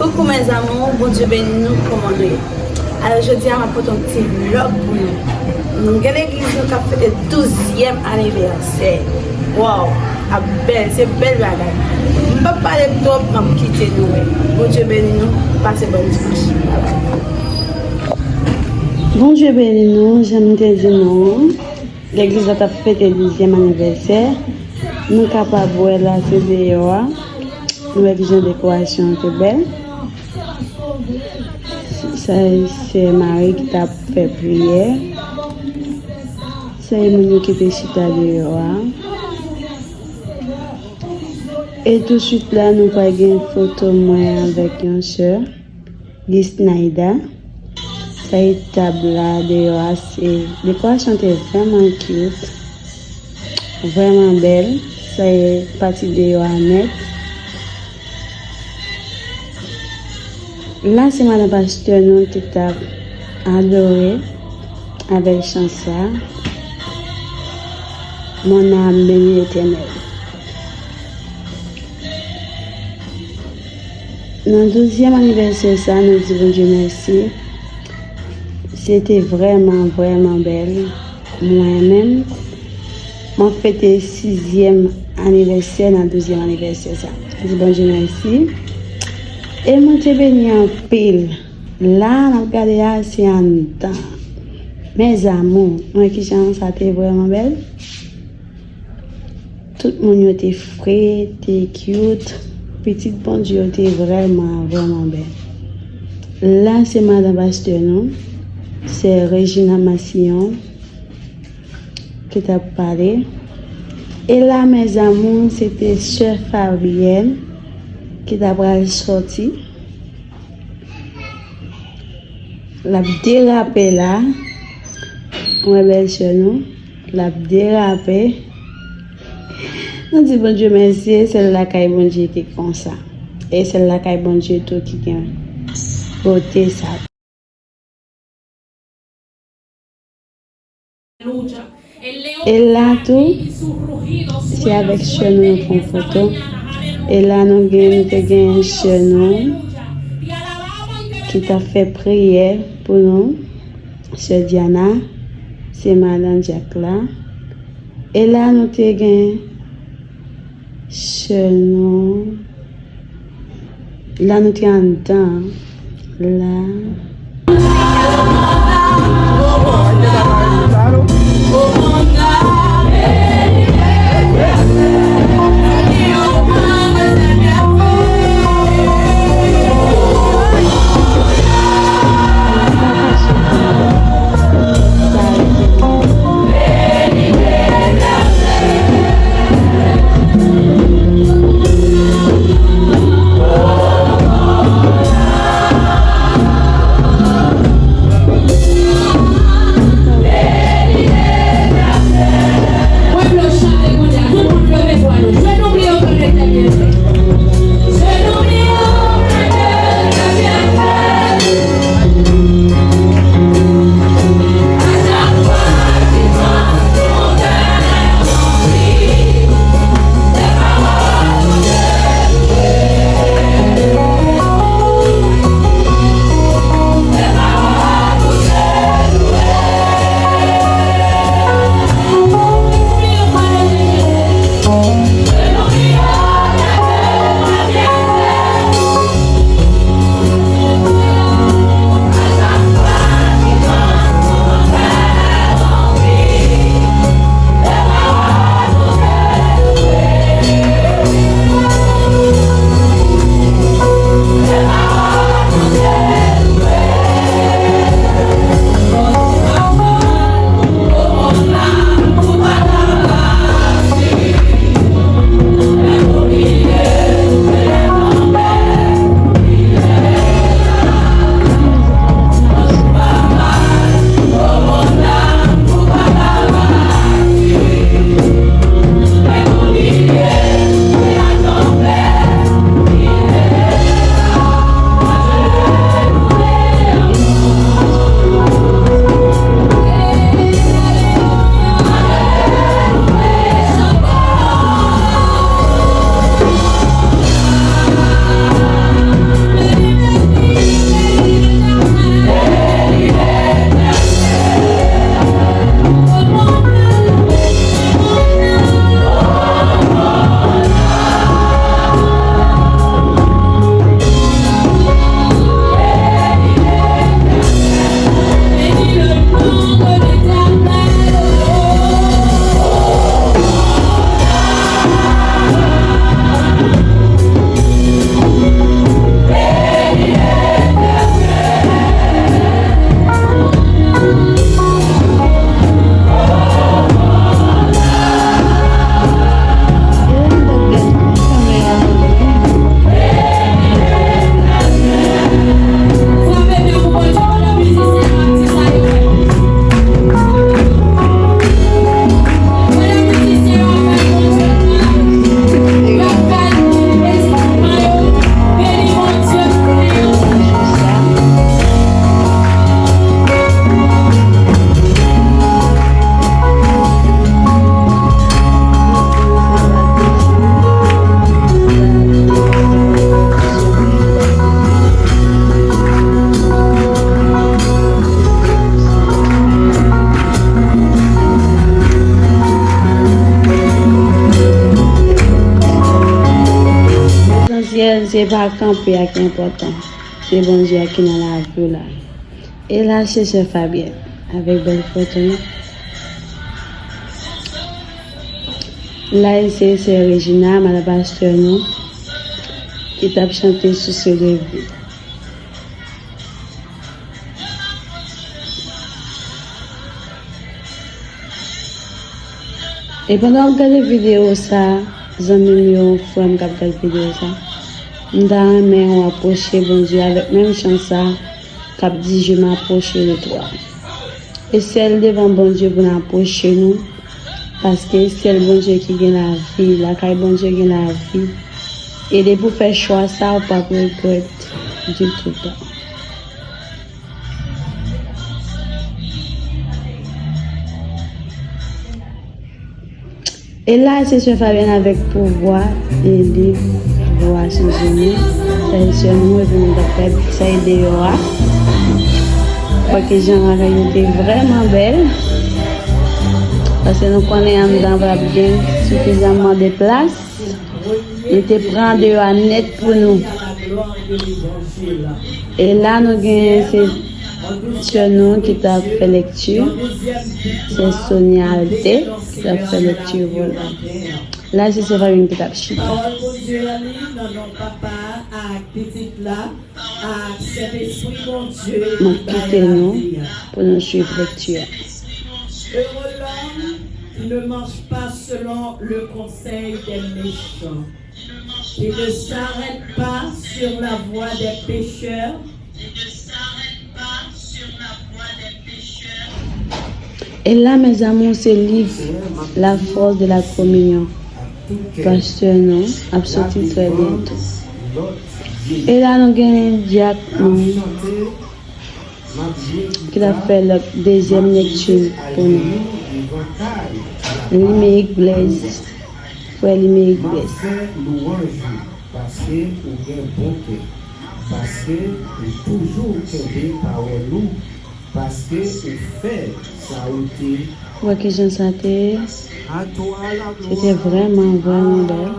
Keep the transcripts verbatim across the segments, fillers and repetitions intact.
Coucou mes amours, Bondye beni nou, kòman nou ye? Alò, jodi a, m ap pote yon ti vlòg pou nou. Nou gen legliz nou k ap fete douzyèm anivèsè. Waw, ap bèl, se bèl bagay. M p ap pale twòp, m ap kite nou wè. Bondye beni nou, pase bòn dimanch. Babay. Bondye beni nou, jan m te di nou an. Legliz la t ap fete douzyèm anivèsè. Nou kapab wè la, se deyò a. Nou wè kijan dekorasyon an te bèl. Sa e sè Mari ki t ap fè priyè. Sa e moun yo ki te chita deyò a. E tousuit la, nou pral gen foto mwen avèk yon sè. Gisnaida. Sa e tab la deyò a, se dekorasyon te vrèman cute, vrèman bèl. Sa e pati deyò a nèt. La se madan pastè nou ki t ap adore avèk chan sa. Mon âme bénit l'Éternel. Nan douzyèm anivèsè sa, nou di Bondye mèsi. Se te vrèman, vrèman bèl. Mwen menm, mwen fete sizyèm anivèsè nan douzyèm anivèsè sa. Di Bondye mèsi. E mwen te beni anpil. La, n ap gade a, se anndan. Mes amours, mwen kijan sa te vrèman bèl. Tout moun yo te fre, te cute. Pitit Bondye yo te vrèman, vrèman bèl. La, se madan pastè nou, sè Regina Massillon, ki t ap pale. E la, mes amours, se te sè Fabienne ki t ap pral sòti. L ap derape la. Mwen bèlsè nou. L ap derape. Nou di Bondye mèsi, e sèl lakay Bondye ki konsa. E sèl lakay Bondye tou ki gen bote sa. E la tou, se avèk sè nou nou pran foto. E la nou gen, nou te gen sè nou ki t ap fè priyè pou nou. Sè Diana, se madan dyak la. E la nou te gen sè nou. La nou te anndan. La. Se pa kanpe a ki enpòtan, se Bondye a ki nan lavi w la. E la, se sè Fabyèn avèk bèl foto nou. La, se sè Rejina, madan pastè nou, ki t ap chante Source de vie. E pandan w ap gade videyo sa, zanmi m yo, frè m k ap gade videyo sa, m ta renmen w apwoche Bondye avèk menm chan sa k ap di, Je m'approche de toi. E sèl devan Bondye pou n apwoche nou, paske sèl Bondye ki gen lavi, lakay Bondye gen lavi. E depi w fè chwa sa, ou p ap regrèt ditou tan. E la, se sè Fabyèn avèk pouvwa e liv Pouvwa Sanzime. Sa e sè nou, epi nou t ap fè sa e deyò a. Kwè ke jan lakay yo te vrèman bèl. Paske nou konnen anndan pa t ap gen sifizamman de plas. Nou te pran deyò a nèt pou nou. E la, nou gen se sè nou ki t ap fè lekti. Se Sonia Alte ki t ap fè lekti pou nou. La, se sè Fabyèn ki t ap chita. Pawòl Bondye a li nan non Papa a, ak Pitit la, ak Sentespri Bondye. M ap kite nou pou nou swiv lekti a. Heureux l'homme qui ne marche pas selon le conseil des méchants, qui ne s'arrête pas sur la voie des pécheurs. E la, mes amours, se liv La force de la communion. Pastè nou ap soti trè byento. E la, nou gen dyak nou ki t ap fè lòt dezyèm lekti pou nou. Limerik Blaise, frè Limerik Blaise. M ap fè lwanj ou, paske ou gen bon kè, paske ou toujou kenbe pawòl ou, paske ou fè sa ou te. Wè kijan sa te ye? Se te vrèman, vrèman bèl.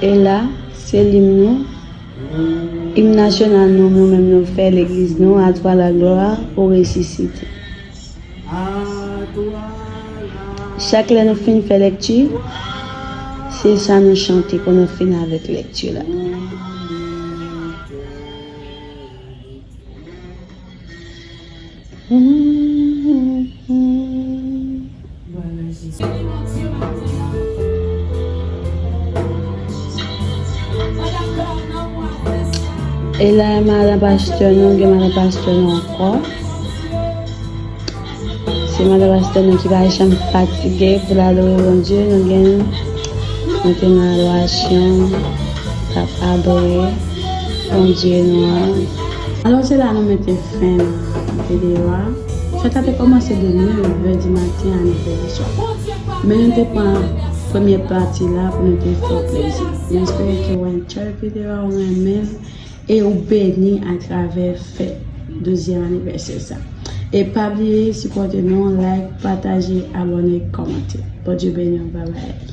E la, se lim nou, im nasyonal nou, nou menm nou fè legliz nou, À toi la gloire, ô ressuscité. Chak lè nou fin fè lekti, se sa nou chante pou nou fin avèk lekti la. E la, madan pastè nou, gen madan pastè nou ankò. Se madan pastè nou ki pa janm fatige pou l adore Bondye. Nou gen, nou te nan adorasyon, k ap adore Bondye nou an. Alò, se la nou mete fen nan videyo a. Fèt la te kòmanse de nèf è di maten a nèf è di swa. Men nou te pran premye pati la pou nou te fè w plezi. M espere ke w enjoy videyo a, w renmen l. E ou beni atravè fèt douzyèm anivèsè sa. E pa bliye sipòte nou, like, pataje, abòne, kòmante. Bondye beni w, babay.